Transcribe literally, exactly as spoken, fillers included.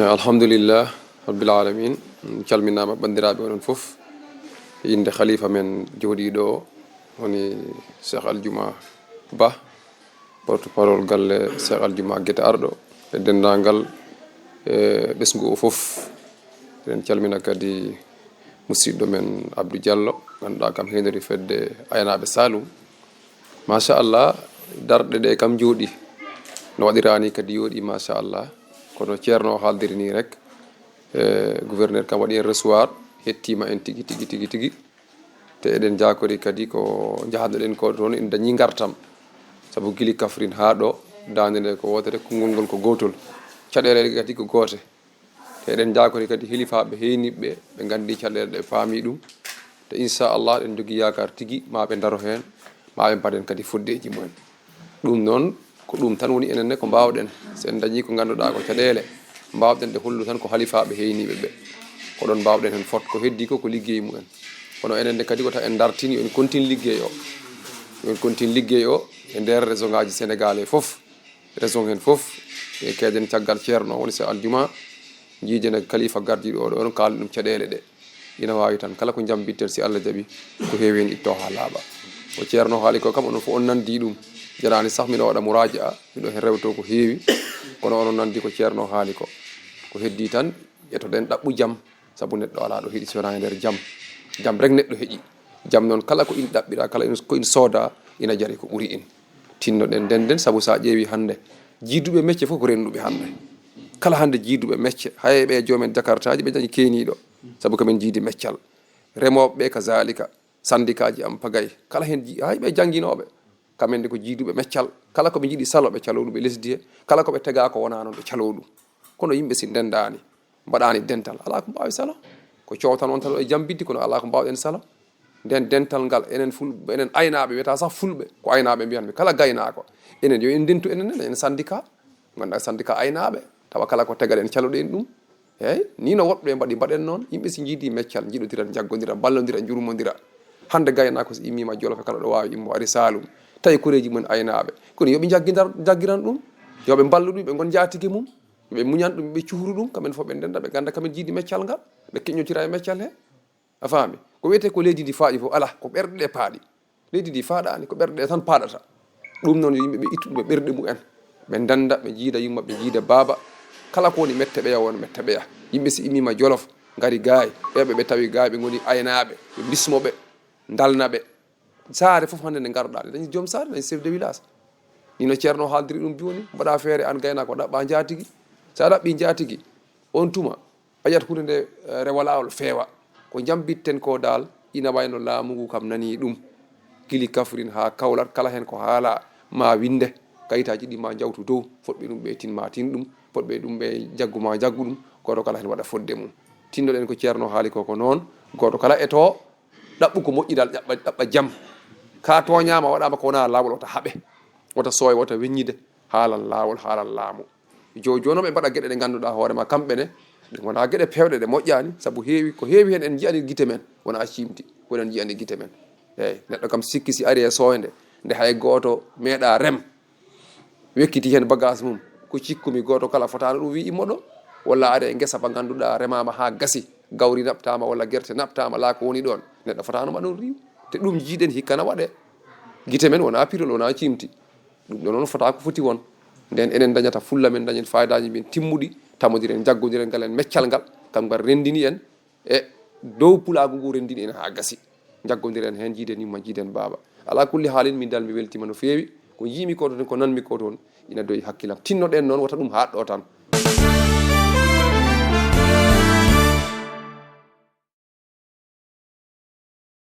Alhamdulillah rabbil alamin. Calminaama banndiraaɓe onon fof. Innde khalifa men jooɗiiɗo o woni Cheikh Aljuma Ba, porte parole galle Cheikh Aljuma Gete Arɗo, e denndaangal e ɓesngu o fof. Eɗen calmina kadi musidɗo men Abdou Diallo, ngannduɗaa kam heenori fedde aynaaɓe Saloum. Machallah, darɗe ɗe kam njooɗi no waɗiraani kadi yooɗi, machallah. Kono ceerno o haaldiri ni rek, e gouverneur kam waɗi en recevoir, hettiima en tigi tigi tigi tigi. Te eɗen njaakori kadi ko njahatnoɗen ko toon en dañi ngartam. Sabu gili Kafrin haa ɗo, daande nde ko wootere, konngol ngol ko gootol. Caɗeele kadi ko goote. Te eɗen njaakori kadi hilifaaɓe heyniɓɓe, ɓe nganndi caɗeele ɗe, paami ɗum. Te inchallah, eɗen njogii yaakaar tigi, ma ɓe ndaro heen, ma ɓe mbaɗen kadi foddeeji mumen. Ɗum noon, ko ɗum tan woni enen ne ko mbaawɗen. So en dañii ko ngannduɗaa ko caɗeele, mbaawɗen ɗe hollu tan ko halifaaɓe heyniiɓe ɓe. Ko ɗoon mbaawɗen heen fot, ko heddii ko, ko liggey mumen. Kono enen ne kadi ko taw en ndartini, yo en continue liggey o. Yo en continue liggey o e nder région ngaaji Sénégal he fof. Région heen fof, e keeden caggal ceerno o woni Cheikh Aljuma, njiiden e kalifa gardiiɗo o ɗoon, kaalen ɗum caɗeele ɗe. Ina waawi tan, kala ko njambitten, si Allah jaɓi, ko heewi heen itto haa laaɓa. Ko ceerno haali ko kam, onon fof on nanndi ɗum. Jaraani sah mino waɗa muraaja'a, miɗo heen rewto ko heewi, kono onon nanndi ko ceerno haali ko. Ko heddii tan, ƴettoɗen ɗaɓɓu jam, sabu neɗɗo alaa ɗo heɗi si wonaa e nder jam. Jam rek neɗɗo heƴi. Jam noon, kala ko in ɗaɓɓira, kala in, ko in sooda, ina jari ko ɓuri in. Tinnoɗen, ndennden, sabu so a ƴeewi hannde, jiiduɓe mecce fof ko rennduɓe hannde. Kala hannde jiiduɓe mecce, hay ɓe joomen jakartaaji, ɓe dañi keeniiɗo, sabu ko men jiidi meccal. Remooɓe ɓe kazaalika, sanndikaaji am pagay, kala heen ji-, hay ɓe jannginooɓe, kamen de ko jiiduɓe meccal. Kala ko ɓe njiɗi salo, ɓe caloo ɗum e lesdi he. Kala ko ɓe tegaa ko wonaa noon, ɓe caloo ɗum. Kono yimɓe si ndenndaani, mbaɗaani dental, alaa ko mbaawi salo. Ko coowtan wonta ɗo e jambiddi, kono alaa ko mbaawɗen salo. Nden dental ngal, enen ful-, enen aynaaɓe, wiyata sah fulɓe, ko aynaaɓe mbiyanmi, kala gaynaako. Enen yo en ndentu enen ne, enen syndicat, ngannduɗaa syndicat aynaaɓe, tawa kala ko tegaɗen caloɗen ɗum. Eey, ni no woɗɓe mbaɗi, mbaɗen noon. Yimɓe si njiidi meccal, njiɗodira, njaggondira, mballondira, njurmondira. Hannde gaynaako so immiima Jolof e kala ɗo waawi immo ari Saalum, tawi koreeji mum en aynaaɓe. Kono yo ɓe njaggidar-, njaggiran ɗum, yo ɓe mballu ɗum, ɓe ngon njaatigi mum, yo ɓe muñan ɗum, ɓe cuhru ɗum, kamen fof ɓe ndenda, ɓe ngannda kamen jiidi meccal ngal, ɓe keññotira e meccal he. A faami? Ko wiyetee ko leydi ndi faaɗi fof, alaa, ko ɓerɗe ɗe paaɗi. Leydi ndi faaɗaani, ko ɓerɗe ɗe tan paaɗata. Ɗum noon, yo yimɓe ɓe ittu ɗum e ɓerɗe mumen. Ɓe ndenda, ɓe njiida yumma, ɓe njiida baaba. Kala ko woni mette ɓeya, won mette ɓeya. Yimɓe si immiima Jolof, ngari gaay, ɓe ɓe tawi gaay, ɓe ngoni aynaaɓe, ɓe mbismo ɓe, ndalna ɓe. Saare fof hannde nde ngarɗaa, nde dañi joom saare, dañi chef de village. Ni no ceerno haaldiri ɗum jooni, mbaɗa feere aan gaynaako, ɗaɓɓa njaatigi. So a ɗaɓɓi njaatigi, on tuma, a yiyat huunde nde, eh, rewa laawol, feewa. Ko njambitten ko daal, ina wayno laamu ngu kam nanii ɗum. Gili Kafrin haa Kawlat, kala heen ko haalaa, ma winnde. Kayitaaji ɗi ma njawtu dow, fotɓe ɗum ɓe tin ma tin ɗum, fotɓe ɗum ɓe njaggu ma njaggu ɗum, gooto kala heen waɗa fodde mum. Tinnoɗen ko ceerno haali ko, ko noon, gooto kala e to ɗaɓɓu ko moƴƴi dal, ɗaɓɓa, ɗaɓɓa jam. Ka tooñaama, waɗaama ko wonaa laawol, wota haɓe, wota sooye, wota weññide, haalan laawol, haalan laamu. Jo-, jooni noon ɓe mbaɗa geɗe ɗe ngannduɗaa hoore ma, kamɓe ne, ɗe ngonaa geɗe peewɗe, ɗe moƴƴaani, sabu heewi, ko heewi heen en njiyani gite men, wonaa ciimti, wonaa njiyani gite men. Eey, neɗɗo kam sikki si ari e sooynde, nde hay gooto meeɗaa rem, wekkiti heen bagage mum, ko cikkumi gooto kala fotaano ɗum wi' immo ɗo, walla ari e ngesa ba ngannduɗaa remaama haa gasi, gawri naɓtaama walla gerte naɓtaama, laa ko woni ɗoon, neɗɗo fotaano ma ɗum riiw. Te ɗum njiiɗen hikka na waɗee. Gite men wonaa pirol, wonaa ciimti. Ɗum ɗo noon fota ko foti won. Nden enen dañata fulla men, dañen faayidaaji men timmuɗi, tammodiren, jaggodiren ngal en meccal ngal, kam ngal renndini en, e dow pulaagu ngu renndini en haa gasi. Njaggondiren heen, njiiden yumma, njiiden baaba. Alaa kulli haalin, min dal mi weltiima no feewi. Ko njiimi ko toon, ko nanmi ko toon, ina doyi hakkilam. Tinnoɗen noon, wota ɗum haaɗ ɗo tan.